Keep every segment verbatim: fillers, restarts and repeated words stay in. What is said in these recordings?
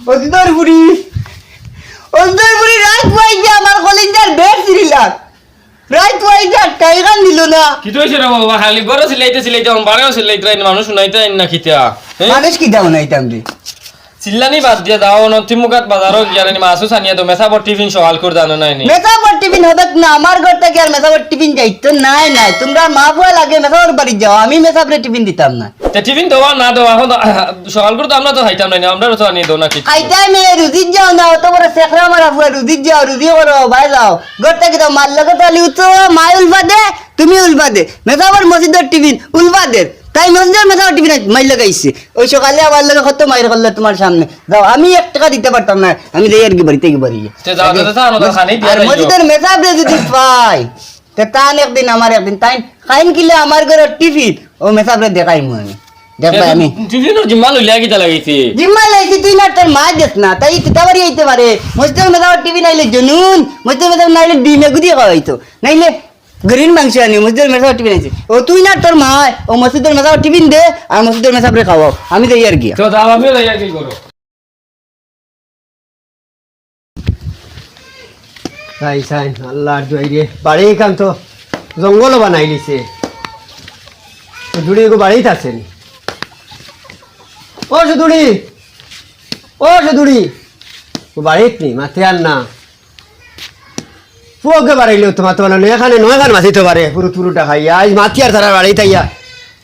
অজিদর বুড়ি, অজিদর বুড়ি রাইত পুয়াই গিয়া আমার কলিজার বেড় ছিঁড়িলার। রাইত পুয়াই গিয়া টাইগান দিল না। কিতা অইছে রে বাবা? খালি ঘরো চিল্লাইতে চিল্লাইতে, অখন বারেও চিল্লাইতে রাইন, মানুষ হুনাইতে আইন না কিতা? হে? মানুষ কিতা হুনাইতাম রে? চিল্লানি বাদ দিয়া যাও, নন্তিমুখাত বাজারো গিয়া নি মাছ উছ আনিয়া দেও, মেসাবর টিফিন সকাল করি জানো নায় নি? মেসাবর টিফিন হবেক না, আমার ঘর থাকি আর মেসাবর টিফিন যাইতো নায়, নায়। তুমরার মা পুয়া লাগে মেসাবর বাড়ি যাও, আমি মেসাবরে টিফিন দিতাম না। তে টিফিন দেও আর না দেও, অখন তো, সকাল করি তো আমরা তো খাইতাম নায় নি, আমরারে তো আনিয়া দেও না কিচ্ছু। খাইতাম এ, রুজিত যাও না, অত বড় শেখরা মারা পুয়া, রুজিত যাও, রুজি করো, বায় যাও। ঘর থাকি তো মার লগে তালি উঠো, মায় উলফা দে, তুমি উলফা দে। মেসাবর মসজিদর টিফিন উলফা দে। তাই মসজিদর মেসাবর টিফিন আইজ মাইর লাগাইছে। ওই সকালে আমার লগে কত মাইর করলে তুমার সামনে। যাও, আমি এক টেকা দিতে পারতাম না, আমি যাইয়ার গি বাড়িত গি বাড়ি। তে যাও, যাও, যাও, যাও, খানি দিয়া আর যাইও। মসজিদর মেসাবরে যদি পাই, তে তান একদিন আমার একদিন, তাইন খাইন কিলা আমার ঘরর টিফিন, অউ মেসাবরে দেখাইমু আমি। দেখবায় আমি। টিফিনর জিম্মা লইলা কিতা লাগাইছে? জিম্মা লইছি তুই না তোর মা দেস না, তাই কিতা বাড়ি আইতে পারে। মসজিদর মেসাবর টিফিন আইলে জুনুন, মসজিদর মেসাবর না আইলে ডিমে গুদি খাওয়াইতো, নাইলে গরুর মাংস আনি, মসজিদর মেসাবর টিফিন আইছে। অউ তুই না তোর মায়, অউ মসজিদর মেসাবর টিফিন দে, আর মসজিদর মেসাবরে খাওয়াও, আমি যাইয়ার গিয়া। তো যাও, আমিও যাইয়ার গি ঘরো। চাই, চাই, আল্লার দুয়াই রে, বাড়ি ইখান তো জঙ্গলও বানাইলিছে। সুদুড়ি গো বাড়িত আছে নি? ও সুদুড়ি, ও সুদুড়ি, ও বাড়িত নি, মাতে আর না। পুয়াকে বাড়াইলেও তো মাতে পারলো না, এখানে নয়খান মাতিতো পারে, পুরুত পুরুটা খাইয়া, আইজ মাতিয়ার তারার বাড়িত আইয়া।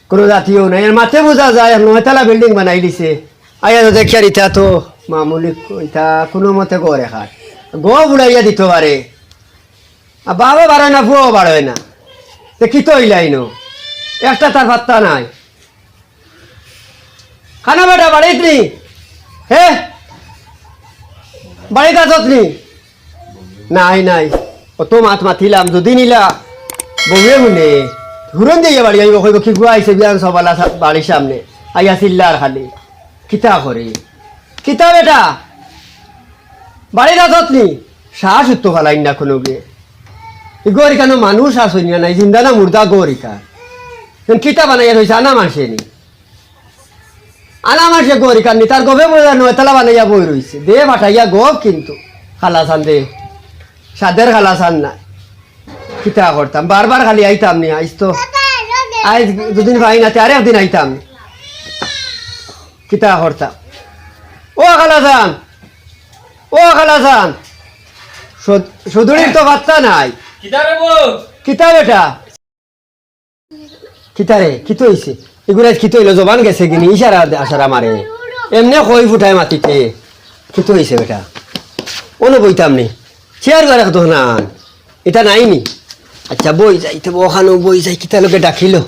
কুনু জাতিও নাই। এর মাতে বুঝা যায়, নয়তলা বিল্ডিং বানাইলিছে। আইয়া তো দেখিয়ার ইতা তো মামুলি, ইতা কুনু মতে ঘর এখান। গফ উড়াইয়া দিতো পারে। আর বাপও বাড়ায় না, পুয়াও বাড়ায় না। তে কিতা অইলাইন? একটা তার পাত্তা নাই। কানো বেটা বাড়িত নি? হে? বাড়িত আছত নি? নাই, নাই। অত মাত মাতিলাম, যদি নিলা, বউয়ে হুনে। হুরন দিয়া বাড়ি আইবো, কইবো, "কিগুয়া আইছে বিয়ান সবালা সা-, বাড়ির সামনে।" আইয়া চিল্লার খালি। কিতা করে? কিতা বেটা? বাড়িত আছত নি? শ্বাস উত্তর ফালাইন না কুনুগে। ই ঘর ইখানো মানুষ আছইন না নাই, জিন্দা না মুর্দা ঘর ইখান। কিতা বানাইয়া থইছে, আনা মানষে নি? আনা মানষে ঘর ইখান নি, তার গফে বুঝা যায় নয়তলা বানাইয়া বই রইছে। দে ফাটাইয়া গফ কিন্তু। খালাসান দে। সাদের খালাসান না। কিতা করতাম? বারবার খালি আইতাম নি, আইজ তো। আইজ দুদিন পাই না, তে আরেকদিন আইতাম নি। কিতা করতাম? ও খালাসান! ও খালাসান! সদ-, সদুড়ির তো পাত্তা নাই। কিতা রে বউ? কিতা বেটা? কিতা রে, কিতা অইছে? ইগুর আইজ কিতা অইলো? জবান গেছে গি নি? ইশারা দে-, আশারা মারে। এমনে কই ফুটায় মাতিতে। কিতা অইছে বেটা? অনো বইতাম নি। চেয়ার ঘরে কত না। ইটা নাই নি? আচ্ছা, বই যাই, তে অখানো বই যাই, কিতা লগে ডাকিলো?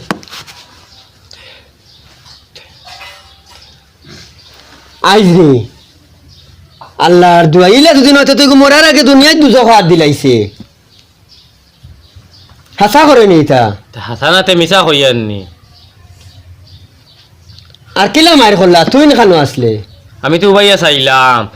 আইজ নি? আল্লার দুয়াই, ইলা দুদিন অইতে তুই মরার আগে দুনিয়াত দুজখ হাত দিলাইছে। হাছা করে নি ইতা? তে হাছা না তে মিছা কইয়ার নি। আর কিলা মাইর করলা? তুই না কানো আছলে? আমি তো উবাইয়া চাইলাম।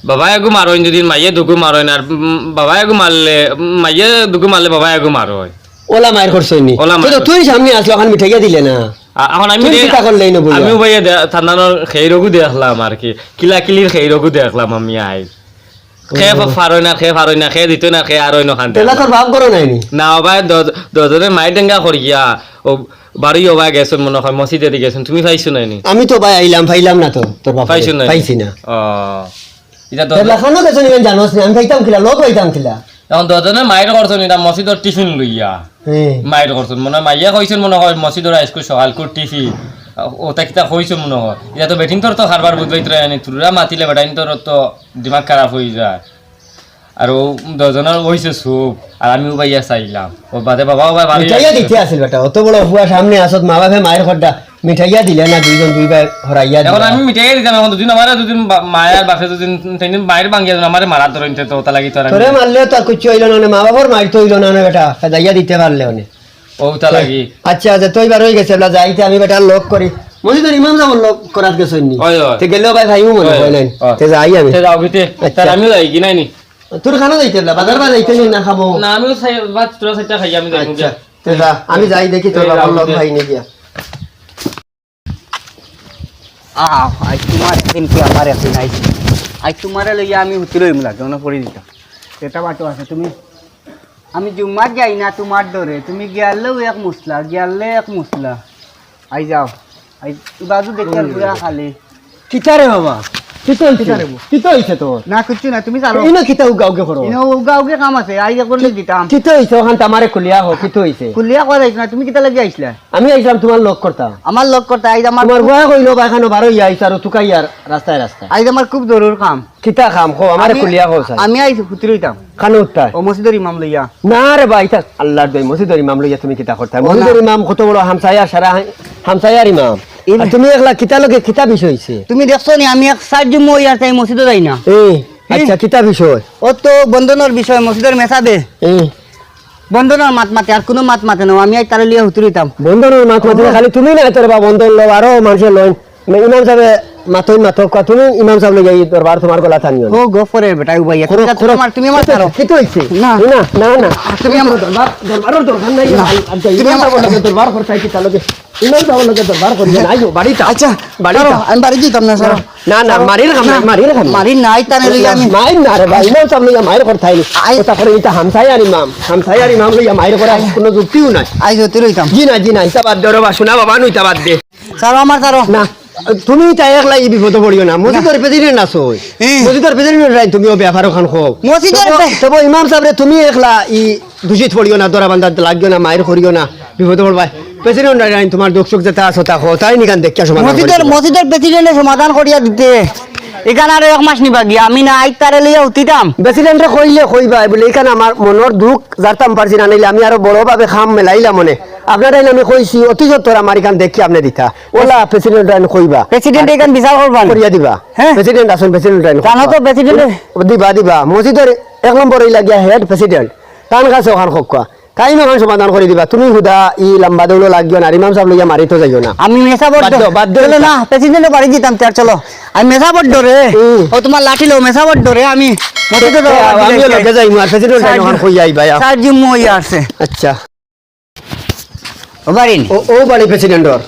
বাবায় এগু মারইন দুদিন, মাইয়ে দুগু মারইন, আর, উম, বাবায় এগু মারলে, উম, মাইয়ে দুগু মারলে বাবায় এগু মারইন। ওলা মাইর করছইন নি? ওলা মাইর তো করছইন। তুই সামনে আছলে, অখান মিঠাইয়া দিলে না। আ-, অখন আমি তুই দে-, কিতা করলে ইনো বইয়া? আমি উবাইয়া দে-, তান্দানোর খেইরগু দেখলাম আর কি। কিলাকিলির খেইরগু দেখলাম আমি আইজ। কে ও। ফা-, ফারইন আর কে ফারইন না, কে দিতইন আর কে আরইন অখান তেলা দেখলাম। তোর বাপ ঘরো নাই নি? না, ও ভাই, দ-, দজনে মাইর ডেঙ্গা করিয়া, ও বাড়ি ও ভাই গেছইন মনে অয়, মসজিদেদি গেছইন, তুমি পাইছো নায় নি? আমি তো ভাই আইলাম, পাইলাম না তো, তোর বাপ পাইছো নায় নি? পাইছি না। ও, ইটা তো তেলা কানো গেছইন ইখান জানোস নি, আমি পাইতাম কিলা, লগ পাইতাম কিলা? অখন দজনে মাইর করছইন, ইটা মসজিদর টিফিন লইয়া। হুম। মাইর করছইন, মনে অয় মাইয়ে কইছইন, মনে অয় মসজিদর আইজকু সকালকুর টিফিন। ওটা কিতা কইছইন মনে অয়। ইটা তো বেটিন্তর তো কারবার বুঝবায় তো, ইয়ানি তুরা মাতিলে বেটাইন্তর তো দিমাগ খারাপ অইযায়। আর ও দশজনর অইছে চুপ, আর আমি উবাইয়া চাইলাম। ও বাদে বাবা, ও ভাই, ভাবি মিঠাইয়া দিতে আছিল বেটা, অত বড় ফুয়া সামনে আসত, মা বাপে মাইর খড্ডা, মিঠাইয়া দিলে না, দুইজন দুই ভাই হরাইয়া এখন দিলা। আমি মিঠাইয়া দিতাম, এখন দুদিন আমারে দুদিন বা-, মায় আর বাপে দুদিন, তিনদিন মাইর ভাঙ্গিয়া দিন, আমারে মারা ধরইন, তে তো ওটা লাগি তো আর আমি তোরে মারলে তো আর কিচ্ছু অইলো না, মা বাপর মাইর তো অইলো না, না বেটা, খেদাইয়া দিতে পারলে অনে। ও, তা লাগি। আচ্ছা, আচ্ছা, তুই বার অই গেছে, এবলা যাইতে আমি বেটার লগ করি। মসজিদর ইমাম সাবর লগ করাত গেছইন নি? অয়, অয়। তে গেলেও ভাই ভাইও মনে অয়, অয় নাই। অয়। তে যাই আমি। তে যাও গিতে। আচ্ছা। তে আমিও যাই কি নাই নি? তোর খানো যাইতে এবলা? বাজার বাজার যাইতে নি না খাবো? না, আমিও চাই, ভাত তোরা চাইটা খাই, আমি যাই আচ্ছা, গিয়া। তে যা, আমি যাই দেখি তোর এই বাবার যাও লগ গিতে। ভাই নি গিয়া। আহ, আজ তোমার একদিন কি আমার একদিন আইছে। আইজ তুমারে লইয়া আমি হুতি রইমু, লাগে অনো পড়ি দিতাম। এটা বাটো আছে, তুমি, আমি জুম্মাত যাই না তুমার ডরে, তুমি গিয়ালেও এক মুসলা, গিয়ালে এক মুসলা। আই যাও, আই বাজু দেখি আর পুরা খালি। কিতা রে বাবা? কিতা অইছে? কিতা রে বা? কিতা অইছে তোর? না, কিচ্ছু না, তুমি জানো। ইনো কিতা উগা উগি করো? ইনো উগা উগি কাম আছে, আই একবার দিতাম। কিতা অইছে? অখান তো আমারে খুলিয়া কও, কিতা অইছে? খুলিয়া কওয়া যাইতো না, তুমি কিতা লাগি আইছলা? আমি আইছলাম তুমার লগ করতাম। আমার লগ করতা, আইজ আমার তুমার বুয়া কইলো বা এখানো বারো ইয়া আইছ আর তুকাই আর রাস্তায় রাস্তায়। আইজ আমার খুব জরুর কাম। কিতা কাম কও? আমারে আমি, খুলিয়া কও চাই। আমি আইজ হুতি রইতাম। কানো উঠতায়? ও মসজিদর ইমাম লইয়া। না রে বা, ইতা আল্লার দই, মসজিদর ইমাম লইয়া তুমি কিতা করতায়? ও না। মসজিদর ইমাম কত বড় হামসায়ার সারা হাম-, হামসায়ার ইমাম। ইম- আর তুমি একলা কিতা লগে কিতা বিষয় অইছে? তুমি দেখছো নি আমি এক সাত জুম্মা অইয়ার তাই মসজিদো যাই না। এ, আচ্ছা, কিতা বিষয়? ও তো বন্ধনর বিষয়, মসজিদর মেসাবে। এ। বন্ধনর মাত মাতে, আর কুনু মাত মাতে না, আমি আইজ তারে লইয়া হুতি রইতাম। বন্ধনর মাত মাতে না, খালি তুমি না তোর বা বন্ধন লও, আরো মানষে লইন। মানে ইমাম সাবে মাতইন মাতউক্কা, তুমি ইমাম সাব লইয়া ই দরবার তুমার গলাত আনিও না। ও গফরের বেটা, উবাইয়া। করো, তুমি করো। তুমার, তুমি আমার ছাড়ো। কিতা অইছে? না। না, না, না। তুমি আমার দরবার, দরবারর দরকার নাই। না। আচ্ছা, তুমি ইমাম আমার সাবর লগে দরবার করতায় কিতা লগে? ইমাম সাবর লগে দরবার করিও না, আইও, বাড়িত আও। আচ্ছা, বাড়িত ছাড়ো, আও। আমি বাড়ি যাইতাম না, ছাড়ো। না, না, ছাড়ো। মারির কাম নাই, না, মারির কাম নাই। মারির নাই, তানে লইয়া আমি মাইর না রে ভাই, ইমাম সাব লইয়া মাইর করতায় নি। আই- কথা করে, ইটা হামসায়ার ইমাম, হামসায়ার ইমাম লইয়া মাইর করা কুনু যুক্তিও নাই। আইজ হুতি রইতাম। জি না, জি না, ইটা বাদ দে রে বা, শোনা বাবা, নু ইটা বাদ দে। ছাড়ো আমার, ছাড়ো। না, তুমি ইতা একলা ই বিপদো পড়িও না, মসজিদর প্রেসিডেন্ট আছো। হুম। মসজিদর প্রেসিডেন্ট রাইন তুমি ও ব্যাপার অখান কও। মসজিদর তবু, প্রে- তবু ইমাম সাবরে তুমি একলা ই দোষীত পড়িও না, ধরা বান্ধাত লাগিও না, মাইর করিও না, বিপদো পড়বায়। প্রেসিডেন্ট রাইন তুমার দুখ সুখ যেতা আছে তা কও, তাইন ইখান দেখিয়া সমাধান করি মসজিদর, দিবা। মসজিদর প্রেসিডেন্টে সমাধান করিয়া দিতে। ইখান আরো এক মাস নিবা গিয়া, আমি না আইজ তারে লইয়া হুতিতাম। প্রেসিডেন্টরে কইলে কইবা, বুলে ইখান আমার মনর দুখ জারতাম পারছি না, নাইলে আমি আরো বড়ভাবে কাম মেলাইলাম অনে। আপনারে আমি কইছি, অতি সত্বর আমার ইখান দেখিয়া আপনে দিতা। ওলা প্রেসিডেন্ট আইন কইবা। প্রেসিডেন্টে ইখান বিচার করবা নি? করিয়া দিবা। হ্যাঁ? প্রেসিডেন্ট আছইন, প্রেসিডেন্ট আইন জানো কইবা। তো প্রেসিডেন্টে দিবা, দিবা। মসজিদর এক নম্বর অইলা গিয়া হেড প্রেসিডেন্ট। তান কাছে অখান কউক্কা। তাইন অখান সমাধান করি দিবা। তুমি হুদা ই লাম্বা দৌড়ো লাগিও না, আর ইমাম সাব লইয়া মারিত যাইও না। আমি মেসাবর বাদ দেও, বাদ দেও চলো ইটা। না, প্রেসিডেন্টর বাড়ি দিতাম তে আর চলো। আমি মেসাবর ডরে। হুম। ও তুমার লাঠি লও, মেসাবর ডরে আমি মসজিদো এ, যাওয়া আ-, আমিও লগে যাইমু, আর প্রেসিডেন্ট আইন অখান কইয়া আইবা, আ। সাত জুম্মা অইয়া আছে। আচ্ছা। ও বাড়ি নি? ও, ও বাড়ি প্রেসিডেন্টর।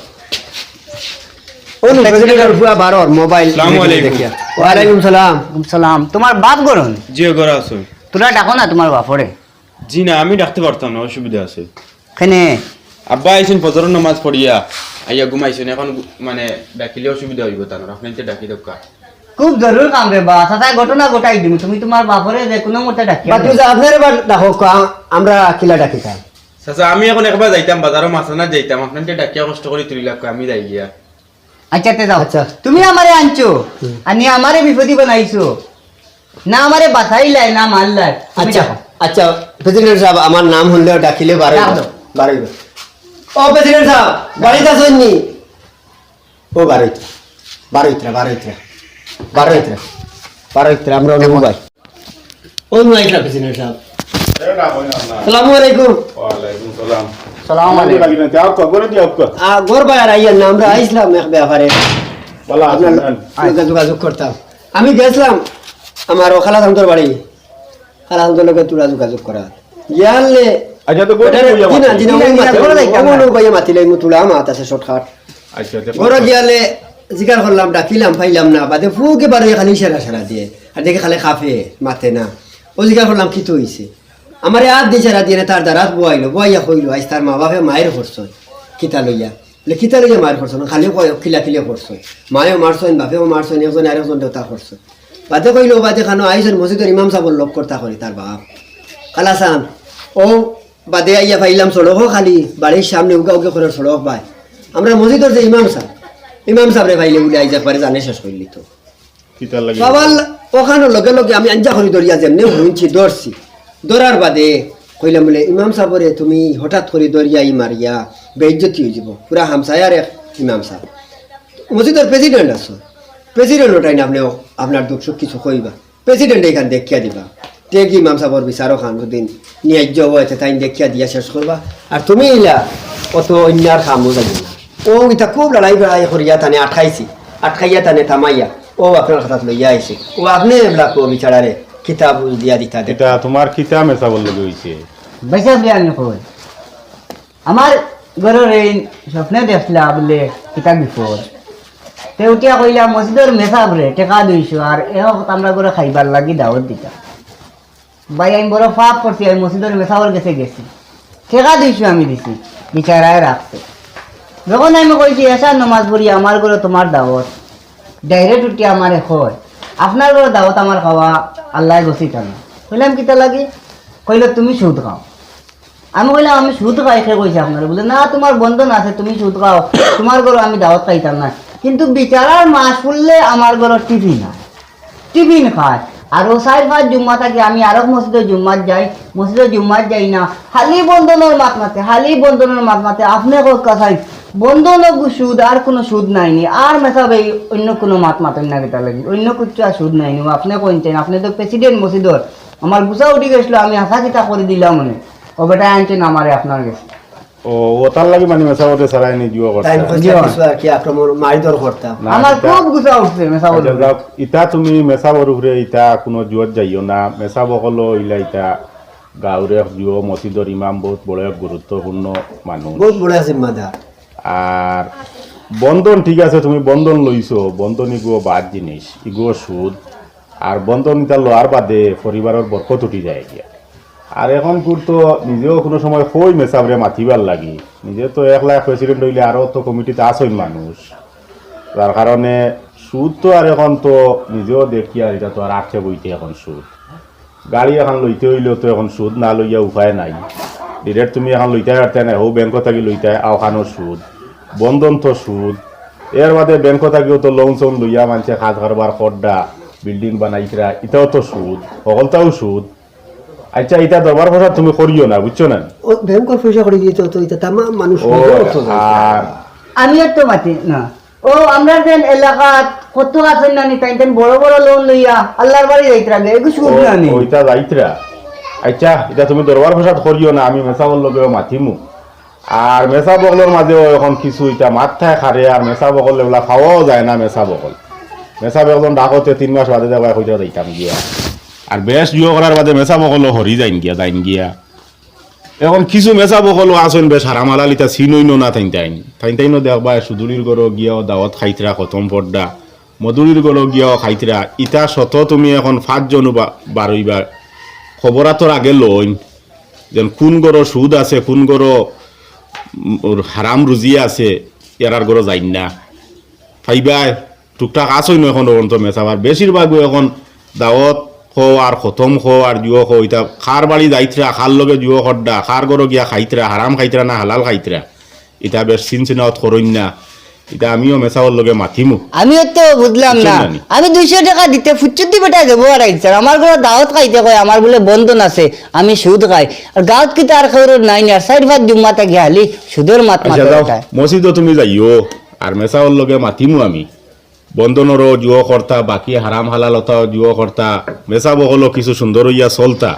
ও নি, প্রেসিডেন্টর পুয়া বারোর মোবাইল আসসালামু আলাইকুম। দেখিয়া। ওয়ালাইকুম সালাম। ওয়ালাইকুম সালাম। তুমার বাপ ঘরো নি? জি, ঘরো আছইন। তুমরা ডাকো না তুমার বাপরে। জি না, আমি ডাকতে পারতাম না, অসুবিধা আছে। কেনে? আব্বা আইছইন ফজরর নামাজ পড়িয়া, আইয়া ঘুমাইছইন, অখন ঘু-, মানে ডাকিলে অসুবিধা অইবো তানর, আপনে ইতা ডাকি দেউক্কা। খুব জরুর কাম রে বা, চাচায় ঘটনা ঘটাই দিমু, তুমি তুমার বাপরে যে কুনু মতে ডাকিয়া বা তুই যা, আপনারে বা ডাকউক্কা, আমরা কিলা ডাকিতাম। চাচা, আমি অখন একবার যাইতাম, বাজারো মাছ আনাত যাইতাম, আপনে ইতা ডাকিয়া কষ্ট করি তুলিলাউক্কা, আমি যাই গিয়া। আচ্ছা, তে যাও। আচ্ছা। তুমি আমারে আনছো, হুম। আনি আমারে বিপদি বানাইছো। না আমারে বাচাইলায়, না মারলায়। তুমি আচ্ছা, যাও। আচ্ছা, প্রেসিডেন্ট সাব, আমার নাম হুনলে ডাকিলে বারোই ডাক দাও। বারোই। ও প্রেসিডেন্ট সাব, বাড়িত আছইন নি? ও বারোইতরা, বারোইতরা, বারোইতরা, বারোইতরা, বারোইতরা, আমরা অনুভব ভাই। ও নু আইতরা প্রেসিডেন্ট সাব। এ না, কই না, না। সালামু আলাইকুম। ওয়ালাইকুম সালাম। সালাম আলাইকুম। লাগি না, যাও তো, ঘরে যাও তো। আ, ঘর বাইর আইয়েন না, আমরা আইছলাম এক ব্যাপারে। ভালা আছেন, আপনার না? লগে যোগাযোগ করতাম। আমি গেছলাম আমার ও খালা থানতর বাড়ি, খালা থানতর লগে তুরা যোগাযোগ করা। গিয়ালে আচ্ছা, তো ঘরে ওটারে বইয়া জি না, মাতিলাম। জি না, জি না, ওই জি না, মাতিলাম, ঘরে যাইতাম ওই না। ওই ভাইয়া মাতিলাম, তুলা মাত আছে shortcut। আচ্ছা, আচ্ছা, ঘরো ঘরে। গিয়ালে জিকার করলাম, ডাকিলাম, পাইলাম না। বাদে ফুকে বারো খালি ইশারা সারা দিয়ে। আর দেখি খালি কাফে, মাতে না। ও জিকার করলাম, কিতা অইছে? আমারে আত দি ইশারা দিয়ে তার দ্বারাত বওয়াইলো, বওয়াইয়া কইলো, "আইজ তার মা বাপে মাইর করছইন।" কিতা লইয়া? বলে, "কিতা লইয়া মাইর করছইন?" খালি কয়, "কিলা কিলা করছইন।" মায়ও মারছইন, বাপেও মারছইন, একজনে আরেকজনরে তা করছইন। বাদে কইলো, "বাদে কানো আইছইন মসজিদর ইমাম সাবর লগ করতা করি তার বাপ।" খালাসান, ও বাদে আইয়া পাইলাম সড়কও খালি, বাড়ির সামনে উগা উগি করার সড়ক বায়। আমরা মসজিদর যে ইমাম সাব, ইমাম সাবরে পাইলে বলে আইজ একবারে জানে শেষ করিলিতো। কিতার লাগি? বাবাল ওখানো লগে লগে আমি আঞ্জা করি ধরিয়া যেমনে হুনছি ধরছি। ধরার বাদে কইলাম বলে, "ইমাম সাবরে তুমি হঠাৎ করি ধরিয়া ই মারিয়া বেইজ্জতি অইযিবো।" পুরা হামসায়ার এক ইমাম সাব। মসজিদর প্রেসিডেন্ট আছো, প্রেসিডেন্ট ওটাই না আপনে আপনার দুখ সুখ কিছু কইবা। প্রেসিডেন্টে ইখান দেখিয়া দিবা। তে কি ইমাম সাবর বিচারও খান দুদিন ন্যায্য অইছে, তাইন দেখিয়া দিয়া শেষ করবা। আর তুমি ইলা অত অন্যার কামও যাইও না। ও ইতা খুব লড়াই ফড়াই করিয়া তানে আটকাইছি, আটকাইয়া তানে থামাইয়া ও আপনার খাতাত লইয়া আইছে। ও আপনে এবলা কো বিচারারে কিতা বুঝ দিয়া দিতা দে। ইতা তোমার কিতা মেসাবর লগে অইছে? বেসা বিয়া আমি কই। আমার ঘরর এই স্বপ্নে দেখছিলা বলে কিতা বিপদ। তে উঠিয়া কইলা, "মসজিদর মেসাবরে টেকা দুইশো, আর এ হকত আমরার ঘরো খাইবার লাগি দাওত দিতা।" ভাই, আমি বড় পাপ করছি, আমি মসজিদর মেসাবর গেছে গেছি, টেকা দুইশো আমি দিছি, বিচারায় রাখছে। যখন আমি কইছি, "এশার নমাজ পড়ি, আমার ঘরো তুমার দাওত", direct উঠিয়া আমারে কয়, "আপনার ঘরো দাওত আমার খাওয়া আল্লায় গছিতা না।" কইলাম, "কিতা লাগি?" কইলো, "তুমি সুদ খাও।" আমি কইলাম, "আমি সুদ খাই, কে কইছে আপনারে?" বলে, "না, তুমার বন্ধন আছে, তুমি সুদ খাও, তুমার ঘরো আমি দাওত খাইতাম না, কিন্তু বিচারার মাস পড়লে আমার ঘরো টিফিন খায়, টিফিন খায়।" আর অউ চাইর পাঁচ জুম্মা থাকি আমি আরক মসজিদো জুম্মাত যাই, মসজিদো জুম্মাত যাই না, খালি বন্ধনর মাত মাতে, খালি বন্ধনর মাত মাতে। আপনে কউক্কা চাইন, বন্ধনও গু-, সুদ, আর কুনু সুদ নাইনি, আর মেসাব এই অইন্য কুনু মাত মাতইন না কিতার লাগি, অইন্য কিচ্ছু আর সুদ নাইনি, আপনে কইন চাইন, আপনে তো president মসজিদর, আমার গুছা উঠি গেছিল, আমি হাছা কিতা করি দিলাম মনে। ও বেটা আনছইন আমারে আপনার গেছে। ও, ও তার লাগি মানে মেসাবরে ছাড়াই নি জুয়া করতা। তাইন কইতা জি। কিছু আর কি আক্রমণ মারধর করতা। না, আমার ইতা খুব গুছা উঠছে মেসাবর আচ্ছা, উপরে। যাও, ইতা তুমি মেসাবর উপরে ইতা কুনু জুয়াত যাইও না। মেসাব অকল ইলা ইতা গাঁওর এক জুয়া মসজিদর ইমাম, বহুত বড় এক গুরুত্বপূর্ণ মানুষ। বহুত বড় এক জিম্মাদার। আর বন্ধন ঠিক আছে, তুমি বন্ধন লইছো, বন্ধন ইগুও বাদ জিনিস, ইগুও সুদ। আর বন্ধন ইতা লওয়ার বাদে পরিবারর বরকত উঠি যায় গিয়া। আর এখন কুর তো নিজেও কুনু সময় কই মেসাবরে মাতিবার লাগি, নিজে তো একলা president অইলে আরো তো কমিটিত আছইন মানুষ, যার কারণে সুদ তো আর এখন তো নিজেও দেখি আর ইটা তো আর আটকে বইতে এখন সুদ। গাড়ি এখন লইতে অইলেও তো এখন সুদ না লইয়া উপায় নাই। Direct তুমি এখন লইতায় পারতায় না, হউ ব্যাংক থাকি লইতায়, অখানও সুদ, বন্ধন তো সুদ। এর বাদে ব্যাংক থাকিও তো loan সোন লইয়া মানষে কাজ কারবার কররা, building বানাইতরা, ইটাও তো সুদ, হকলটাও সুদ। আচ্ছা, ইটা দরবার প্রসাদ তুমি করিও না, বুঝছো না? ও ব্যাংকর পয়সা করি দিতে তো ইটা তামাম মানুষ ও, নিজেও তো আর আমি আর তো মাতি না। ও, আমরার যেন এলাকাত কত আছইন না নি, তাইন তাইন বড় বড় loan লইয়া আল্লার বাড়ি যাইতরা গে, এগু সুদ ও, না নি। ওইটা যাইতরা। আচ্ছা, ইটা তুমি দরবার প্রসাদ করিও না, আমি মেসাবর লগেও মাতিমু। আর মেসাব অকলর মাঝেও এখন কিছু ইটা মাথায় খারে, আর মেসাব অকল এগুলা পাওয়াও যায় না মেসাব অকল। মেসাব একজন ডাকতে তিন মাস বাদে যাওয়া কইতে যাইতাম গিয়া। আর বেশ জুয়া করার বাদে মেসাব অকলও হরি যাইন গিয়া, যাইন গিয়া। এখন কিছু মেসাব অকলও আছইন বেশ হারাম হালাল ইতা চিনইন না তাইন তাইন। তাইন তাইনও দেখবায় সুদুরির ঘরো গিয়াও দাওত খাইতরা খতম পড়রা, মদুরির ঘরো গিয়াও খাইতরা। ইতা শত তুমি এখন পাঁচজন বা-, বারইবা খবরাতর আগে লইন, যেন কুন ঘরো সুদ আছে, কুন ঘরো, উম, ওর হারাম রুজি আছে, এরার ঘরো যাইন না। পাইবায়, টুকটাক আছইন এখন পর্যন্ত মেসাব, আর বেশিরভাগউ এখন দাওত খো আর খতম খো আর জুয়ো খো, ইতা কার বাড়ি যাইতরা, কার লগে জুয়ো কররা, কার ঘরো গিয়া খাইতরা, হারাম খাইতরা না হালাল খাইতরা, ইতা বেশ চিনচিনাত করইন না। ইতা আমিও মেসাবর লগে মাতিমু। আমিও তো বুঝলাম না। বুঝছেন না নি? আমি দুইশো টেকা দিতে ফুচ্চুতি বেটা যাবো আর আইছার। আমার ঘরো দাওত খাইতে কয়, আমার বুলে বন্ধন আছে, আমি সুদ খাই। আর গাঁওত কিতা আর কেউর নাই নি, আর চাইর পাঁচ জুম্মাত গিয়া খালি সুদর মাত আচ্ছা, মাতে যাও, বেটায়। মসজিদো তুমি যাইও, আর মেসাবর লগে মাতিমু আমি। বন্ধনরও জুয়ো করতা, বাকি হারাম হালাল অতাও জুয়ো করতা, মেসাব অকলও কিছু সুন্দর অইয়া চলতা।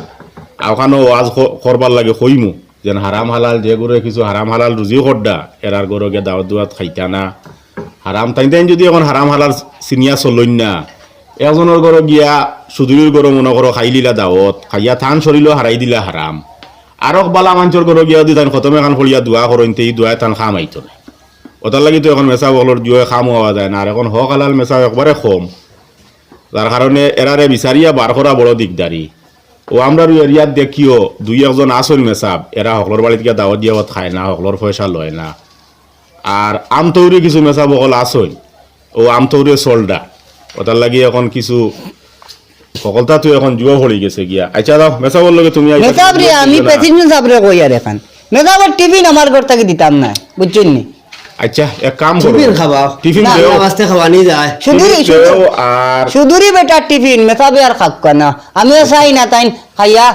আর অখানো ওয়াজ ক-, করবার লাগি কইমু, যেন হারাম হালাল, যেগুরে কিছু হারাম হালাল রুজি কররা, এরার ঘরো গিয়া দাওত দুয়াত খাইতা না। হারাম তাইন তাইন যদি এখন হারাম হালাল চিনিয়া চলইন না, একজনর ঘরো গিয়া সুদুরির ঘরো মনো করো খাইলিলা দাওত, খাইয়া তান শরীলও হারাই দিলা হারাম। আরক বালা মানষর ঘরো গিয়া যদি তাইন খতম এখান পড়িয়া দোয়া করইন, তে ই দোয়ায় তান কাম আইতো না। অতার লাগি তো এখন মেসাব অকলর জুয়ে কাম হওয়া যায় না, আর এখন হক হালাল মেসাব একবারে কম, যার কারণে এরারে বিচারিয়া বার করা বড় দিকদারি। ও আমরার ওই এরিয়াত দেখিও দুই একজন আছইন মেসাব, এরা হকলর বাড়িত গিয়া দাওত দিয়াওত খায় না, হকলর পয়সা লয় না। আর আমতৌরি কিছু মেসাব অকল আছইন, ও আমতৌরি চলরা, অতার লাগি এখন কিছু হকলতা তো এখন জুয়া পড়ি গেছে গিয়া। আচ্ছা, দাও, মেসাবর লগে তুমি আইবা। মেসাব রে, আমি প্রেসিডেন্ট সাবরে কই আর এখন। মেসাবর টিফিন আমার ঘর থাকি দিতাম না, বুঝছইন নি? আচ্ছা, এক কাম করো। টিফিন খাওয়াও। টিফিন না, দেও। আল্লাহ বাস্তে খাওয়ানি যায়। সুদুরি, টিফিন দেও সুদুরি, আর সুদুরি বেটা টিফিন, মেসাবে আর খাউক্কা না। আমিও চাই না তাইন খাইয়া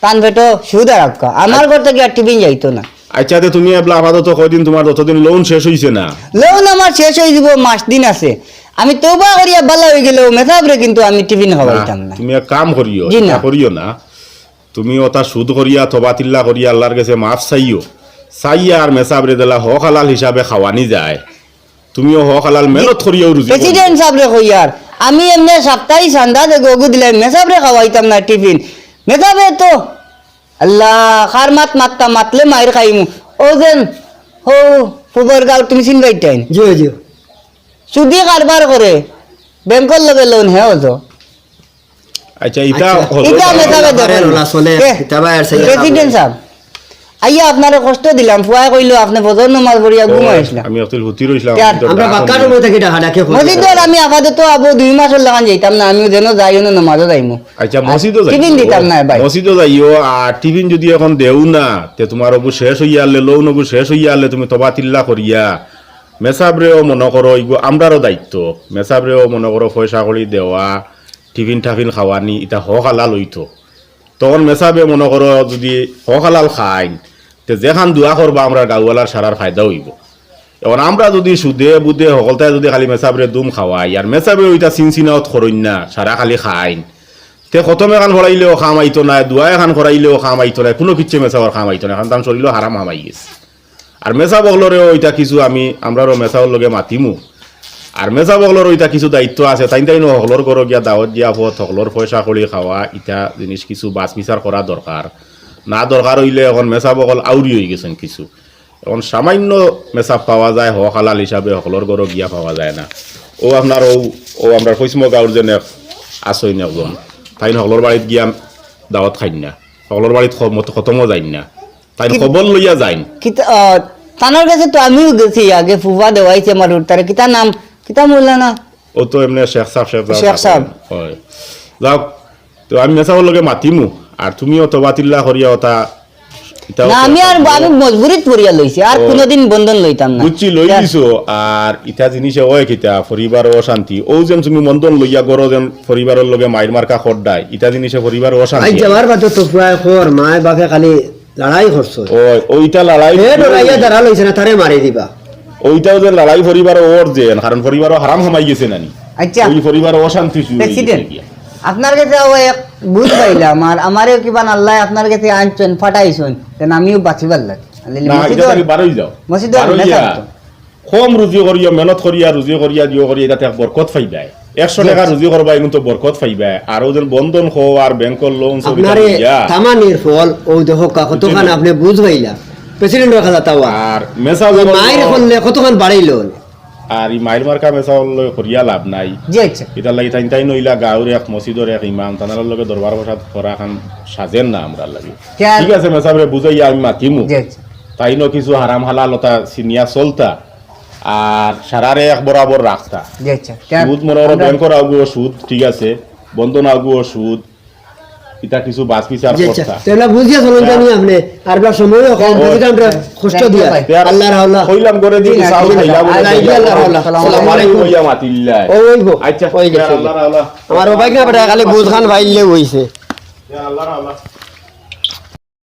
তান পেটো সুদ আর খাউক্কা। আমার ঘর থাকি আর টিফিন যাইতো না। আচ্ছা, তে তুমি এবলা আপাতত কয়দিন, তুমার যতদিন লোন শেষ অইছে না? লোন আমার শেষ অই যিবো, মাস দিন আছে। আমি তওবা করিয়া বালা অই গেলেও মেসাবরে কিন্তু আমি টিফিন খাওয়াইতাম না। তুমি এক কাম করিও, জি না। ইতা করিও না। তুমি অতা সুদ করিয়া, তবা তিল্লা করিয়া আল্লার গেছে মাফ চাইও। চাইয়া আর মেসাবরে দিলা হক হালাল হিসাবে খাওয়ানি যায়। তুমিও হক হালাল মেহনত করিয়াও রুজি করো। প্রেসিডেন্ট সাবরে কইয়ার, আমি এমনে সাপ্তাহিক চান্দা দেগু অগু দিলাই, মেসাবরে খাওয়াইতাম না টিফিন। মেসাবে তো আল্লাহ, কার মাত মাততা, মাতলে মাইর খাইমু। ও যেন, হো, ফুবর গাঁও তুমি চিনবায় তাইন। জি, জি। সুদি কারবার করে, ব্যাংকর লগে লোন হে অত। আচ্ছা, ইটা আচ্ছা। হলো ইটা না। মেসাবে বারে দেখুন। রোলা চলে, এ, ইটা বায় আর সাইয়া প্রেসিডেন্ট সাহেব, আইয়া আপনারে কষ্ট দিলাম, ফুয়ায় কইলো আপনি ফজর নামাজ পড়িয়া ঘুমাই আসলাম। আমি অকল হুতি রইছিলাম, ইয়ার, আমি তো আমরা ডাক বাক্কা শুনি। রুমে থাকি ডাহা ডাকে করি। মসজিদর আমি আপাতত আবু দুই মাসর লাখান যাইতাম না, আমিও যেন যাই, অনো নামাজও যাইমু। আচ্ছা, মসজিদও যাইও। টিফিন দিতাম না ভাই। মসজিদও যাইও, আর টিফিন যদি এখন দেও না, তে তোমার অগু শেষ হইয়া আলে, লোন অগু শেষ হইয়া আলে, তুমি তবা তিল্লা করিয়া, মেসাবরেও মনে করো, ইগু আমরারও দায়িত্ব, মেসাবরেও মনে করো পয়সা কড়ি দেওয়া, টিফিন টাফিন খাওয়ানি, ইটা হক হালাল হইতো। তখন মেসাবে মনে করো যদি হক হালাল খাইন, তে যেখান দোয়া করবা আমরার গাঁওয়ালার সারার ফায়দা হইব। এখন আমরা যদি সুদে বুদে হকলতায় যদি খালি মেসাবরে দুম খাওয়াই, আর মেসাবে ওইটা চিনচিনাওত করইন না, সারা খালি খাইন, তে খতম এখান পড়াইলেও কাম আইতো না, দোয়া এখান করাইলেও কাম আইতো না, কোনো কিচ্ছু মেসাবর কাম আইতো না, কারণ তার শরীরও হারাম হামাই গেছে। আর মেসাব অকলরেও ওইটা কিছু আমি আমরারও মেসাবর লগে মাতিমু। আর মেসাব অকলর ওইটা কিছু দায়িত্ব আছে, তাইন তাইন হকলর ঘরো গিয়া দাওয়াত দিয়া ফত, হকলর পয়সা কড়ি খাওয়া, ইটা জিনিস কিছু বাছ বিচার করা দরকার। না দরকার হইলে এখন মেসাব অকল আউরি হয়ে গেছেন কিছু। এখন সামান্য মেসাব পাওয়া যায়, হক হালাল হিসাবে হকলর ঘরো গিয়া পাওয়া যায় না। ও আপনার ও, ও আমরার পশ্চিম গাঁওর যেন এক আছইন একজন, তাইন হকলর বাড়িত গিয়া দাওয়াত খাইন না, হকলর বাড়িত খ-, মত-, খতমও যাইন না, তাইন কি- খবর লইয়া যাইন। কিতা, আহ, তানোর গেছে তো আমিও গেছি আগে, ফুফা দেওয়াইছে আমার হুরুতারে। কিতা নাম? কিতা মৌলানা? ও তো এমনি শেখ সাহেব, শেখ সাহেব শেখ সাহেব। হয়। যাও, তো আমি মেসাবর লগে মাতিমু, আর তুমিও তবা তিল্লা করিয়া ওটা, ইটাও না, তো আমি আর একটা আমি মজবুরিত পড়িয়া লইছি, আর ও। কোনোদিন বন্ধন লইতাম না। বুঝছি, লই ইয়ার, দিছো। আর ইটা জিনিসে হয় কিতা, পরিবারও অশান্তি। ও যেন তুমি বন্ধন লইয়া গরো যেন পরিবারর লগে মাইর মার্কা খড্ডায়, ইটা জিনিসে পরিবারও আই অশান্তি। যাওয়ার বাদে তো পুয়ায় খর, মায় বাপে খালি লড়াই করছো। ও, ওইটা লড়াই। হে ডরাইয়া দাঁড়া লইছে না, তারে মারি দিবা। ওইটাও যে লড়াই পরিবারও ওর যেন, কারণ পরিবারও হারাম হামাই গেছে নানি। আচ্ছা। ওই পরিবারও অশান্তি শুরু হয়ে গেছে প্রেসিডেন্ট, গিয়া। আপনার গেছে ও এক বুঝ পাইলাম, আর আমারেও কিবা আল্লাহ আপনার গেছে আনছেন, ফাটাইছেন, যেন আমিও বাঁচিবার লাগে। না, এটা খালি বারোই যাও। মসজিদর বারোই মেসাব যা। তো। কম রুজি করিয়া, মেহনত করিয়া, রুজি করিয়া, দিও করিয়া, এটাতে এক বরকত পাইবায়। একশো জি। টাকা রুজি করবা, এগুন তো বরকত পাইবায়। আর ও যেন বন্ধন খো আর ব্যাংকর লোন সব আপনারে ইয়া। তামানির ফল, ও দেখো কা-, কতখান বুঝছি না। আপনি বুঝ পাইলা। প্রেসিডেন্ট কথা তাওয়া। আর মেসাব ওই অকল মায়ের করলে কতখান বাড়াইল। আর এই মাইর মার্কা মেসাব অকল করিয়া লাভ নাই। জি আচ্ছা। এটার লাগি তাইন তাইন নইলা গাঁওর এক মসজিদর এক ইমাম, তানার লগে দরবার প্রসাদ করা খান সাজের না আমরার লাগি। কে আর- ঠিক আছে, মেসাবরে বুঝাইয়া আমি মাতিমু। জি আচ্ছা। তাইনও কিছু হারাম হালাল ওটা চিনিয়া চলতা, আর সারারে এক বরাবর রাখতা। জি আচ্ছা। কে আর- সুদ মনে করো আমরা- ব্যাংকর আগুও সুদ, ঠিক আছে, বন্ধন আগুও সুদ, এটা কিছু বাছ বিচার জি আচ্ছা, করতা। তো এগুলা বুঝিয়া চলুন জানি আপনি, আর এগুলা সময় কম, জি। বুঝি আমরা কষ্ট দিয়া। জি। তে আর আল্লাহর হাওলা। কইলাম করে দিবি, জি, চাউল জি, খাইলা জি। বলে আল্লাহ, দিবি। আল্লাহর হাওলা। আসসালামু আসসালামু আলাইকুম। আলাইকুম ইয়া মাতিল্লাহ। ও, ওইব। আচ্ছা, ওই গেছে। আল্লাহর হাওলা। আমার ওবাইক না বেটা খালি বুঝ খান পাইলে হইছে। আল্লাহর হাওলা।